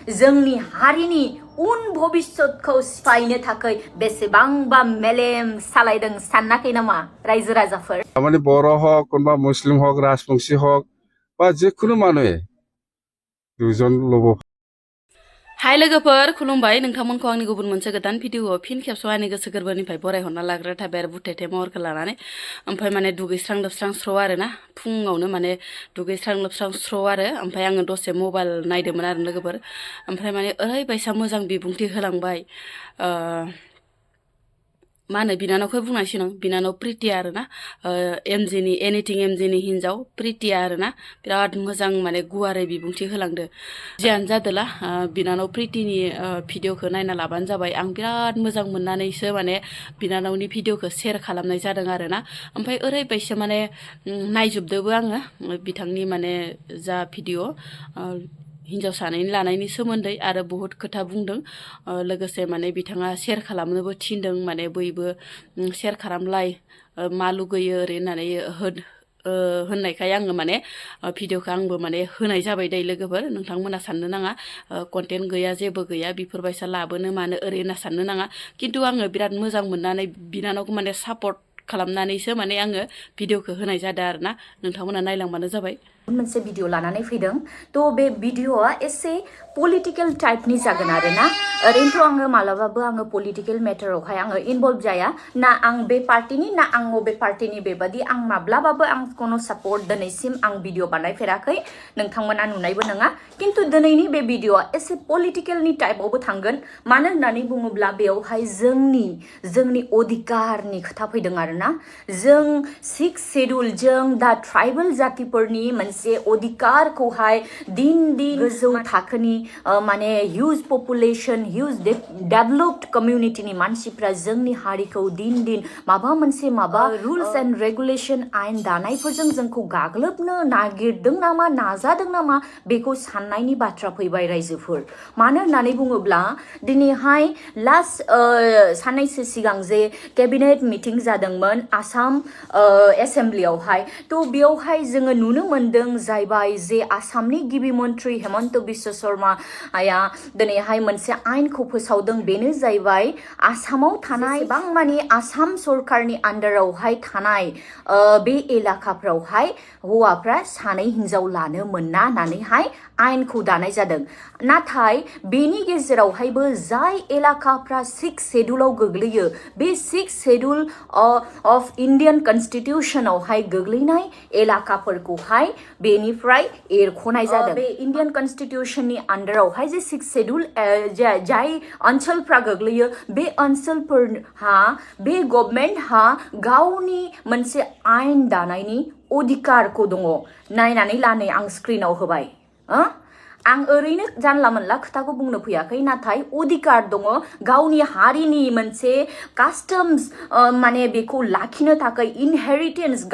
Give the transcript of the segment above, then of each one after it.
जोंनि हारिनि उन भबिष्यतखौ सिफायनो थाखाय बेसेबांबा मेलेम सालायदों सानाखै नामा रायजो राजाफोर माने बर' हक कोनबा मुस्लिम हक राजबंशी हक बा जिखुनु माने दुजन लोगो हाय लोगोफोर खुलुमबाय नोंथांमोनखौ आंनि गुबुन मोनसे गोदान भिडिअआव फिन खेबस' आंनि गोसो गोरबोनिफ्राय बरायहरना लाग्रा थाबाय आरो बुथेथे महरखौ लानानै ओमफ्राय माने दुगैस्रां लोबस्रां स्र' आरो ना फुङावनो माने दुगैस्रां लोबस्रां स्र' आरो ओमफ्राय आङो दसे मबाइल नायदोंमोन आरो लोगोफोर ओमफ्राय माने ओरैबायसा मोजां बिबुंथि होलांबाय मा होनो बिनानावखौ बुंनांसिगोन आं बिनानाव प्रिटिया आरो ना एमजिनि एनिथिं एमजिनि हिन्जाव प्रिटिया आरो ना बिराद मोजां माने गुवारै बिबुंथि होलांदो जियानो जादोला बिनानाव प्रिटिनि भिडिअखौ नायना लाबानो जाबाय आं बिराद मोजां मोननानैसो माने बिनानावनि भिडिअखौ शेयार खालामनाय जादों आरो ना ओमफ्राय ओरैबायसा माने नायजोबदोबो आङो बिथांनि माने जा भिडिअ हिन्जाव सानैनि लानायनि सोमोन्दै आरो बहुद खोथा बुंदों लोगोसे माने बिथाङा शेयार खालामनोबो थिनदों माने बयबो शेयार खालामलाय मा लुगैयो ओरै होननानै होननायखाय आङो माने भिडिअखौ आंबो माने होनाय जाबाय दे लोगोफोर नोंथांमोना साननो नाङा कन्टेन्ट गैया जेबो गैया बेफोरबायसा लाबोनो मानो ओरै होनना साननो नाङा खिन्थु आङो बिराद मोजां मोननानै बिनानावखौ माने सापर्ट खालामनानैसो माने आङो भिडिअखौ होनाय जादों आरो ना नोंथांमोना नायलांबानो जाबाय मोनसे भिडिअ लानानै फैदों थ' बे भिडिअआ एसे पलिटिकेल टाइपनि जागोन आरो ना ओरैनोथ' आङो मालाबाबो आङो पलिटिकेल मेटारावहाय आङो इनभल्भ जाया ना आं बे पार्टिनि ना आं बे पार्टिनि बेबादि आं माब्लाबाबो आं कोनो सापर्ट दिनैसिम आं भिडिअ बानायफेराखै नोंथांमोना नुनायबो नङा खिन्थु दिनैनि बे भिडिअआ एसे पलिटिकेलनि टाइपआवबो थांगोन मानो होननानै बुङोब्ला बेवहाय जोंनि अधिकारनि खोथा फैदों आरो ना जों 6 शेड्युल जों दा ट्राइबेल जातिफोरनि मोनसे अधिकारखौहाय दिन गोजौ थाखोनि माने हिउज पपुलेशन हिउज डेभलप्ड कम्युनिटिनि मानसिफ्रा जोंनि हारिखौ दिन माबा मोनसे माबा रुल्स एन्ड रेगुलेशन आयेन दानायफोरजों जोंखौ गाग्लोबनो नागिरदों नामा नाजादों नामा बेखौ साननायनि बाथ्रा फैबाय रायजोफोर मानो होननानै बुङोब्ला दिनैहाय लास्ट साननैसो सिगां जे केबिनेट मिटिं जादोंमोन आसाम एसेम्ब्लियावहाय थ' बेयावहाय जोङो नुनो मोनदों जाहैबाय जे आसामनि गिबि मन्त्रि हेमन्त बिश्व शर्माया दिनैहाय मोनसे आयेनखौ फोसावदों बेनो जाहैबाय आसामाव थानाय गोबां माने आसाम सरकारनि आन्डारावहाय थानाय बे एलाकाफ्रावहाय हौवाफ्रा सानै हिन्जाव लानो मोना होननानैहाय आयेनखौ दानाय जादों नाथाय बेनि गेजेरावहायबो जाय एलाकाफ्रा 6 शेड्युलाव गोग्लैयो बे 6 शेड्युल अफ इन्डियान कन्स्टिटिउसनावहाय गोग्लैनाय एलाकाफोरखौहाय बेनिफ्राय एरख'नाय जादों बे इन्डियान कन्स्टिटिउसननि आन्डारावहाय जे 6 शेड्युल जाय ओनसोलफ्रा गोग्लैयो बे ओनसोलफोरहा बे गभर्नमेन्टहा गावनि मोनसे आयेन दानायनि अधिकारखौ दङ नायनानै ला नै आं स्क्रिनाव होबाय आं ओरैनो जानला मोनला खोथाखौ बुंनो फैयाखै नाथाय अधिकार दङ गावनि हारिनि मोनसे कास्टम्स माने बेखौ लाखिनो थाखाय इनहेरिटेन्स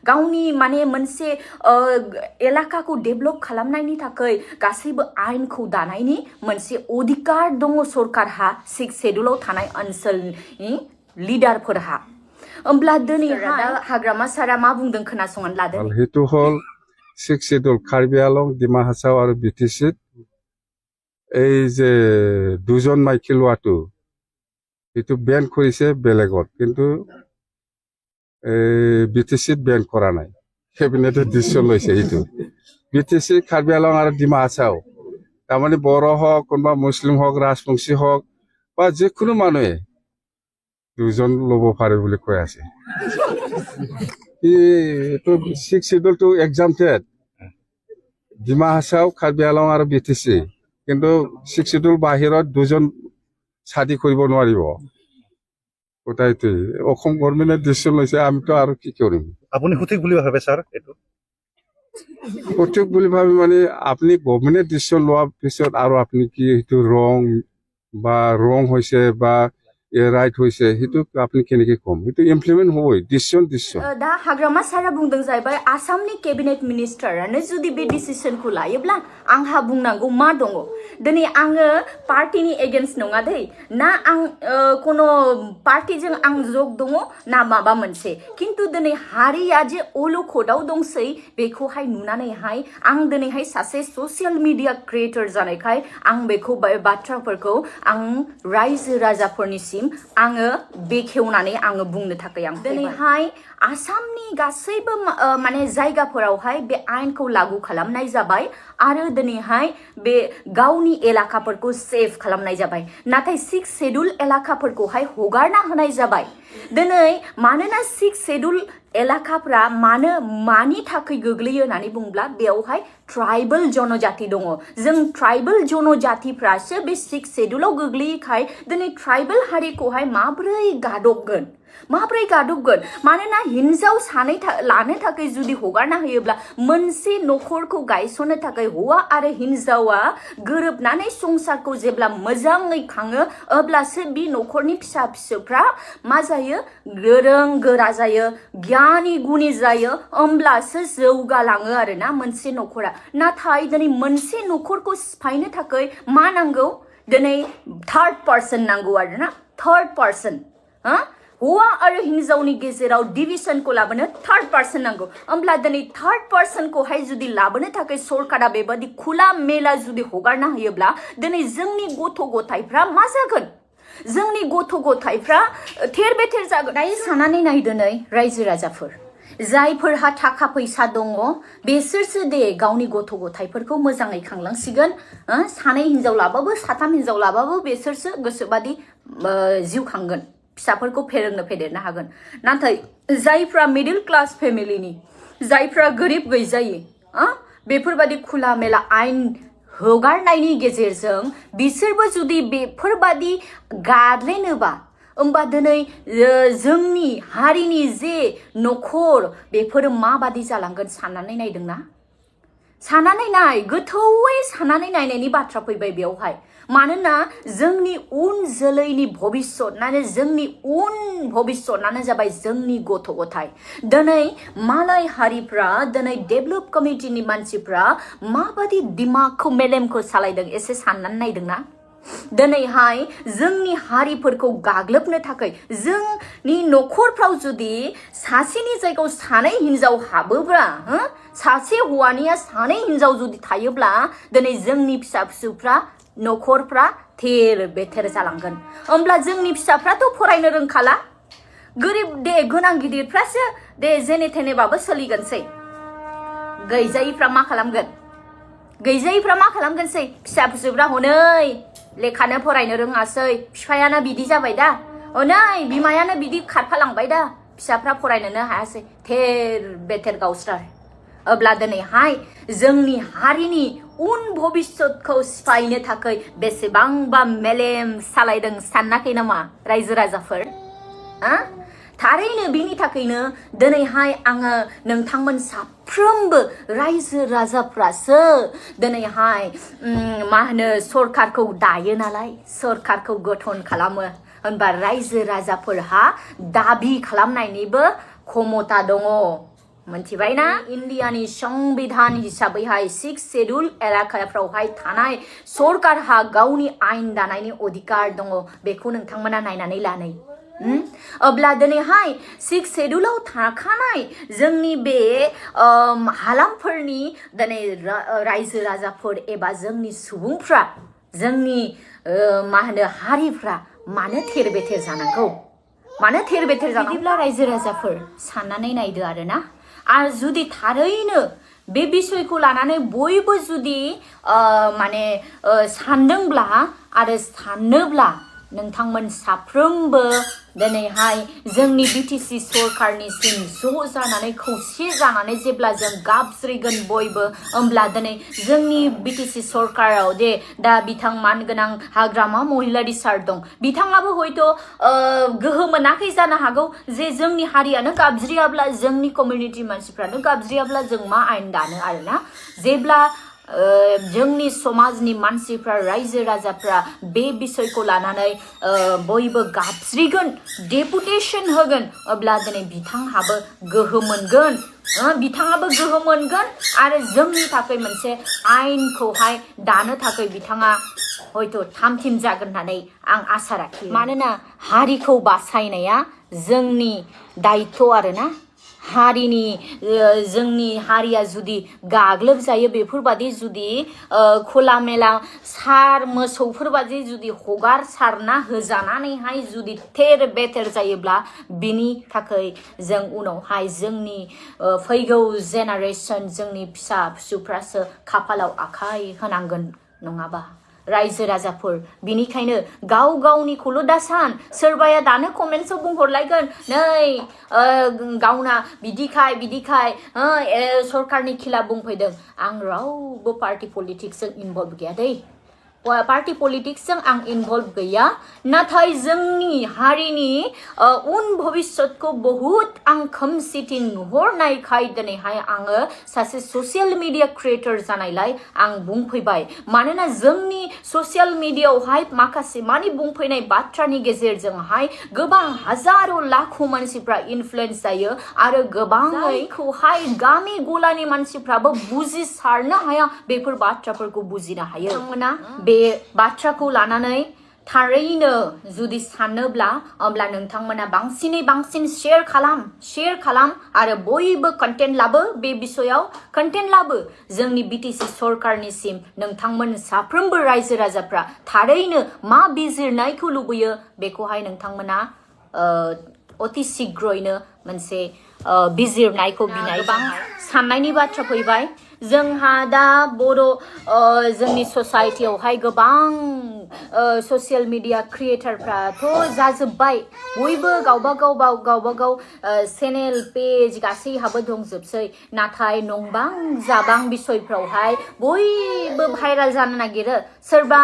गावनि माने मोनसे एलाकाखौ डेभलप खालामनायनि थाखाय गासैबो आयेनखौ दानायनि मोनसे अधिकार दङ सरकारहा 6 शेड्युलाव थानाय ओनसोलनि लिडारफोरहा होमब्ला दिनैहाय हाग्रामा सारा मा बुंदों खोनासंनानै लादो हेतु हल 6 शेड्युल कार्बि आलं डिमा हासाव आरो BTCस এই যে দুজন মাইকী লোৱাটো এইটো বেন কৰিছে বেলেগত কিন্তু BTCত বেন কৰা নাই কেবিনেটে ডিসিশন লৈছে এইটো BTC कार्बि आलं আৰু ডিমা হাসাও তাৰমানে বৰ হক কোনবা মুসলিম হক রাজবংশী হক বা যিকোনো মানুহে দুজন ল'ব পাৰে বুলি কৈ আছে এইটো 6 शेड्युल টু এক্সাম্পটেড ডিমা হাসাও कार्बि आलं আৰু BTC কিন্তু 6 शेड्युल বাহিৰত দুজন শাদী কৰিব নোৱাৰিব ওটাইতে অসম গভৰ্ণমেণ্টে ডিসিশন লৈছে আমিতো আৰু কি কৰিম আপুনি সঠিক বুলি ভাবে স্যার এটো সঠিক বুলি ভাবি মানে আপনি গভৰ্ণমেণ্টে ডিসিশন লোৱাৰ পিছত আৰু আপনি কি এইটো ৰং বা ৰং হৈছে বা এ রাইট হয়েছে সেইটো আপনি কেনেকে কম সেইটো ইমপ্লিমেন্ট হবই ডিসিশন दा हाग्रामा सारा बुंदों जाहैबाय आसामनि केबिनेट मिनिस्टारानो जुदि बे डिसिसनखौ लायोब्ला आंहा बुंनांगौ मा दङ दिनै आङो पार्टिनि एगेन्स्ट नङा दै ना आं कोनो पार्टिजों आं जग दङ ना माबा मोनसे खिन्थु दिनै हारिया जे अलखदाव दंसै बेखौहाय नुनानैहाय आं दिनैहाय सासे ससियेल मिडिया क्रिएटर जानायखाय आं बेखौ बाथ्राफोरखौ आं रायजो राजाफोरनिसिम आङो बेखेवनानै आङो बुंनो थाखाय आं दिनैहाय आसामनि गासैबो माने जायगाफोरावहाय बे आयेनखौ लागु खालामनाय जाबाय आरो दिनैहाय बे गावनि एलाकाफोरखौ सेफ खालामनाय जाबाय नाथाय 6 शेड्युल एलाकाफोरखौहाय हगारना होनाय जाबाय दिनै मानोना 6 शेड्युल एलाकाफ्रा मानि थाखाय गोग्लैयो होननानै बुंब्ला बेयावहाय ट्राइबल जनजाति दङ जों ट्राइबल जनजातिफ्रासो बे 6 शेड्युलाव गोग्लैयैखाय दिनै ट्राइबल हारिखौहाय माबोरै गादबगोन मानोना हिन्जाव सानै लानो थाखाय जुदि हगारना होयोब्ला मोनसे नखरखौ गायसननो थाखाय हौवा आरो हिन्जावा गोरोबनानै संसारखौ जेब्ला मोजाङै खाङो अब्लासो बे नखरनि फिसा फिसौफ्रा मा जायो गोरों गोरा जायो गियानि गुनि जायो होमब्लासो जौगालाङो आरोना मोनसे नखरा नाथाय दिनै मोनसे नखरखौ सिफायनो थाखाय मा नांगौ दिनै थार्ड पार्सन नांगौ आरोना थार्ड पार्सन हौवा आरो हिन्जावनि गेजेराव डिभिजनखौ लाबोनो थार्ड पार्सन नांगौ होमब्ला दिनै थार्ड पार्सनखौहाय जुदि लाबोनो थाखाय सरकारा बेबादि खुला मेला जुदि हगारना होयोब्ला दिनै जोंनि गथ' गथायफ्रा मा जागोन जोंनि गथ' गथायफ्रा थेर बेथेर जागोन दायो साननानै नाय दिनै रायजो राजाफोर जायफोरहा थाखा फैसा दङ बेसोरसो दे गावनि गथ' गथायफोरखौ मोजाङै खांलांसिगोन सानै हिन्जाव लाबाबो साथाम हिन्जाव लाबाबो बेसोरसो गोसोबादि जिउ खांगोन फिसाफोरखौ फेदेरनो हागोन नाथाय जायफ्रा मिडिल क्लास फेमिलिनि जायफ्रा गोरिब गैजायै बेफोरबादि खुला मेला आयेन हगारनायनि गेजेरजों बिसोरबो जुदि बेफोरबादि गादलेनोबा होमबा दिनै जोंनि हारिनि जे नखर बेफोरो माबादि जालांगोन साननानै नायदोंना साननानै नाय गोथौयै साननानै नायनायनि बाथ्रा फैबाय बेयावहाय मानोना जोंनि उन जोलैनि भबिष्यतनानो जाबाय जोंनि गथ' गथाय दिनै मालाय हारिफ्रा दिनै डेभलप कमिटिनि मानसिफ्रा माबादि दिमागखौ मेलेमखौ सालायदों एसे साननानै नायदोंना दिनैहाय जोंनि हारिफोरखौ गाग्लोबनो थाखाय जोंनि नखरफ्राव जुदि सासेनि जायगायाव सानै हिन्जाव हाबोब्ला सासे हौवानिया सानै हिन्जाव जुदि थायोब्ला दिनै जोंनि फिसा फिसौफ्रा नखरफ्रा थेर बेथेर जालांगोन होमब्ला जोंनि फिसाफ्राथ' फरायनो रोंखाला गोरिब दे गोनां गिदिरफ्रासो दे जेने थेनेबाबो सोलिगोनसै गैजायिफ्रा मा खालामगोनसै फिसा फिसौफ्रा हनै लेखानो फरायनो रोङासै बिफायानो बिदि जाबाय दा हनै बिमायानो बिदि खारफालांबाय दा फिसाफ्रा फरायनोनो हायासै थेर बेथेर गावस्रार अब्ला दिनैहाय जोंनि हारिनि उन भबिष्यतखौ सिफायनो थाखाय बेसेबांबा मेलेम सालायदों सानाखै नामा रायजो राजाफोर थारैनो बिनि थाखायनो दिनैहाय आङो नोंथांमोन साफ्रोमबो रायजो राजाफ्रासो दिनैहाय मा होनो सरकारखौ दायो नालाय सरकारखौ गठन खालामो होनबा रायजो राजाफोरहा दाबि खालामनायनिबो क्षमता दङ मोनथिबायना इन्डियानि संबिधान हिसाबैहाय 6 शेड्युल एलाकाफ्रावहाय थानाय सरकारहा गावनि आयेन दानायनि अधिकार दङ बेखौ नोंथांमोना नायनानै लानै अब्ला दिनैहाय 6 शेड्युलाव थाखानाय जोंनि बे हालामफोरनि दिनै रायजो राजाफोर एबा जोंनि सुबुंफ्रा जोंनि मा होनो हारिफ्रा मानो थेर बेथेर जानांगौ बिदिब्ला रायजो राजाफोर साननानै नायदो आरोना आरो जुदि थारैनो बे बिसयखौ लानानै बयबो जुदि माने सानदोंब्ला आरो साननोब्ला नोंथांमोन साफ्रोमबो दिनैहाय जोंनि BTC सरकारनिसिम ज' जानानै खौसे जानानै जेब्ला जों गाबज्रिगोन बयबो होमब्ला दिनै जोंनि BTC सरकाराव जे दा बिथां मानगोनां हाग्रामा महिलारी सार दं बिथाङाबो हयथ' गोहो मोनाखै जानो हागौ जे जोंनि हारियानो गाबज्रियाब्ला जोंनि कमिउनिटि मानसिफ्रानो गाबज्रियाब्ला जों मा आयेन दानो आरोना जेब्ला जोंनि समाजनि मानसिफ्रा रायजो राजाफ्रा बे बिसयखौ लानानै बयबो गाबज्रिगोन डेपुटेसन होगोन अब्ला दिनै बिथांहाबो गोहो मोनगोन बिथाङाबो गोहो मोनगोन आरो जोंनि थाखाय मोनसे आयेनखौहाय दानो थाखाय बिथाङा हयथ' थामथिम जागोन होननानै आं आसा राखियो मानोना हारिखौ बासायनाया जोंनि दायित्व आरोना हारिनि जोंनि हारिया जुदि गाग्लोबजायो बेफोरबादि जुदि खुला मेला सार मोसौफोरबादि जुदि हगार सारना होजानानैहाय जुदि थेर बेथेर जायोब्ला बिनि थाखाय जों उनावहाय जोंनि फैगौ जेनारेसन जोंनि फिसा फिसौफ्रासो खाफालाव आखाइ होनांगोन नङाबा रायजो राजाफोर बिनिखायनो गाव गावनिखौल' दासान सोरबाया दानो कमेन्ट्सआव बुंहरलायगोन नै गावना बिदिखाय सरकारनि खिलाफ बुंफैदों आं रावबो पार्टी पलिटिक्सजों इनभल्भ गैया दै पार्टी पलिटिक्सजों आं इनभल्भ गैया नाथाय जोंनि हारिनि उन भबिष्यतखौ बहुत आं खोमसिथिं नुहरनायखाय दिनैहाय आङो सासे ससियेल मिडिया क्रिएटर जानायलाय आं बुंफैबाय मानोना जोंनि ससियेल मिडियायावहाय माखासे मानि बुंफैनाय बाथ्रानि गेजेरजोंहाय गोबां हाजारो लाखो मानसिफ्रा इनफ्लुएन्स जायो आरो गोबांखौहाय गामि गलानि मानसिफ्राबो बुजिसारनो हाया बेफोर बाथ्राफोरखौ बुजिनो हायो बिथांमोना बे बाथ्राखौ लानानै थारैनो जुदि सानोब्ला अब्ला नोंथांमोना बांसिनै बांसिन शेयार खालाम आरो बयबो कन्टेन्ट लाबो बे बिषयाव कन्टेन्ट लाबो जोंनि BTC सरकारनिसिम नोंथांमोन साफ्रोमबो रायजो राजाफ्रा थारैनो मा बिजिरनायखौ लुबैयो बेखौहाय नोंथांमोना अति शीघ्रयैनो मोनसे बिजिरनायखौ बिनाय गोबां साननायनि बाथ्रा फैबाय जोंहा दा बर' जोंनि ससाइटियावहाय गोबां ससियेल मिडिया क्रिएटरफ्राथ' जाजोब्बाय बयबो गावबागाव चेनेल पेज गासैहाबो दंजोबसै नाथाय नंबां जाबां बिसयफ्रावहाय बयबो भाइराल जानो नागिरो सोरबा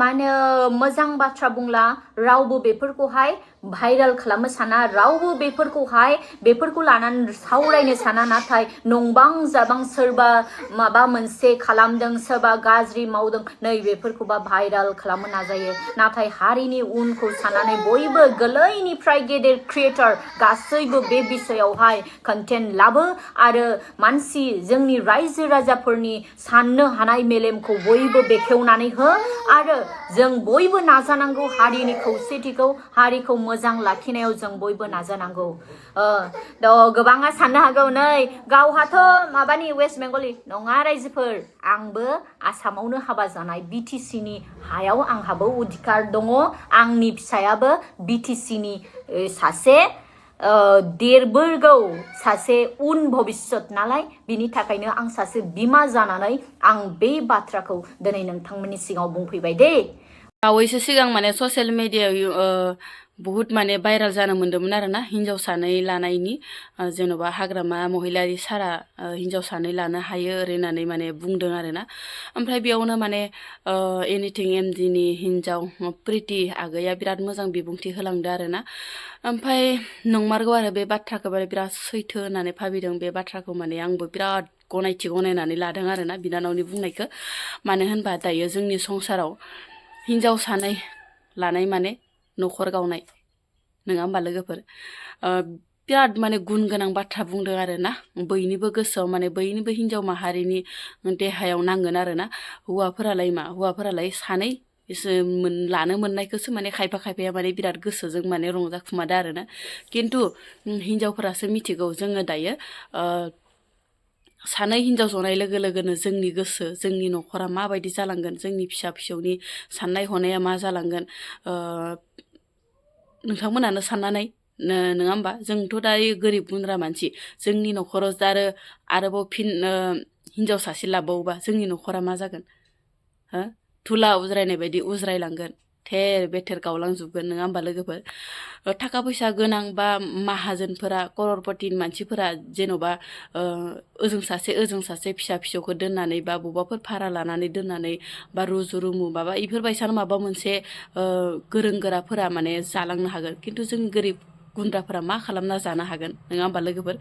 माने मोजां बाथ्रा बुंला रावबो बेफोरखौहाय भाइराल खालामनो साना रावबो बेफोरखौ लानानै सावरायनो साना नाथाय नंबां जाबां सोरबा माबा मोनसे खालामदों सोरबा गाज्रि मावदों नै बेफोरखौबा भाइराल खालामनो नाजायो नाथाय हारिनि उनखौ साननानै बयबो गोरलैनिफ्राय गेदेर क्रिएटर गासैबो बे बिषयावहाय कन्टेन्ट लाबो आरो मानसि जोंनि रायजो राजाफोरनि साननो हानाय मेलेमखौ बयबो बेखेवनानै हो आरो जों बयबो नाजानांगौ हारिनि खौसेथिखौ हारिखौ मोजां लाखिनायाव जों बयबो नाजानांगौ गोबाङा साननो हागौ नै गावहाथ' माबानि वेस्ट बेंगलि नङा रायजोफोर आंबो आसामावनो हाबा जानाय BTC नि हायाव आंहाबो अधिकार दङ आंनि फिसायाबो BTC नि सासे देरबोगौ सासे उन भबिष्यत नालाय बिनि थाखायनो आं सासे बिमा जानानै आं बे बाथ्राखौ दिनै नोंथांमोननि सिगाङाव बुंफैबाय दे बावैसो सिगां माने ससियेल मिडियायाव बहुत माने भाइराल जानो मोन्दोंमोन आरोना हिन्जाव सानै लानायनि जेन'बा हाग्रामा महिलारि सारा हिन्जाव सानै लानो हायो ओरै होननानै माने बुंदों आरोना ओमफ्राय बेयावनो माने एनिथिं एमडिनि हिन्जाव प्रिति आगैया बिराद मोजां बिबुंथि होलांदो आरोना ओमफ्राय नंमारगौ आरो बे बाथ्राखौ माने बिराद सैथो होननानै भाबिदों बे बाथ्राखौ माने आंबो बिराद गनायनानै लादों आरोना बिनानावनि बुंनायखौ मानो होनबा दायो जोंनि संसाराव हिन्जाव सानै लानाय माने न'खर गावनाय नङा होमबा लोगोफोर बिराद माने गुन गोनां बाथ्रा बुंदों आरोना बयनिबो गोसोआव माने बयनिबो हिन्जाव माहारिनि देहायाव नांगोन आरोना हौवाफोरालाय सानै लानो मोननायखौसो माने खायफाया माने बिराद गोसोजों माने रंजाखुमादो आरोना खिन्थु हिन्जावफोरासो मिथिगौ जोङो दायो सानै हिन्जाव जनाय लोगो लोगोनो जोंनि गोसो जोंनि न'खरा माबायदि जालांगोन जोंनि फिसा फिसौनि साननाय हनाया मा जालांगोन नोंथांमोनानो साननानै नङा होमबा जोंथ' दायो गोरिब गुन्द्रा मानसि जोंनि न'खराव दा आरोबाव फिन हिन्जाव सासे लाबावोबा जोंनि न'खरा मा जागोन धुला उज्रायनाय बायदि उज्रायलांगोन थेर बेथेर गावलांजोबगोन नङा होमबा लोगोफोर थाखा फैसा गोनां बा माहाजोनफोरा कररपतिनि मानसिफोरा जेन'बा ओजों सासे फिसा फिसौखौ दोननानै बा बबावबाफोर भारा लानानै दोननानै बा रुजु रुमु माबा इफोरबायसा माबा मोनसे गोरों गोराफोरा माने जालांनो हागोन खिन्थु जों गोरिब गुन्द्राफोरा मा खालामना जानो हागोन नङा होमबा लोगोफोर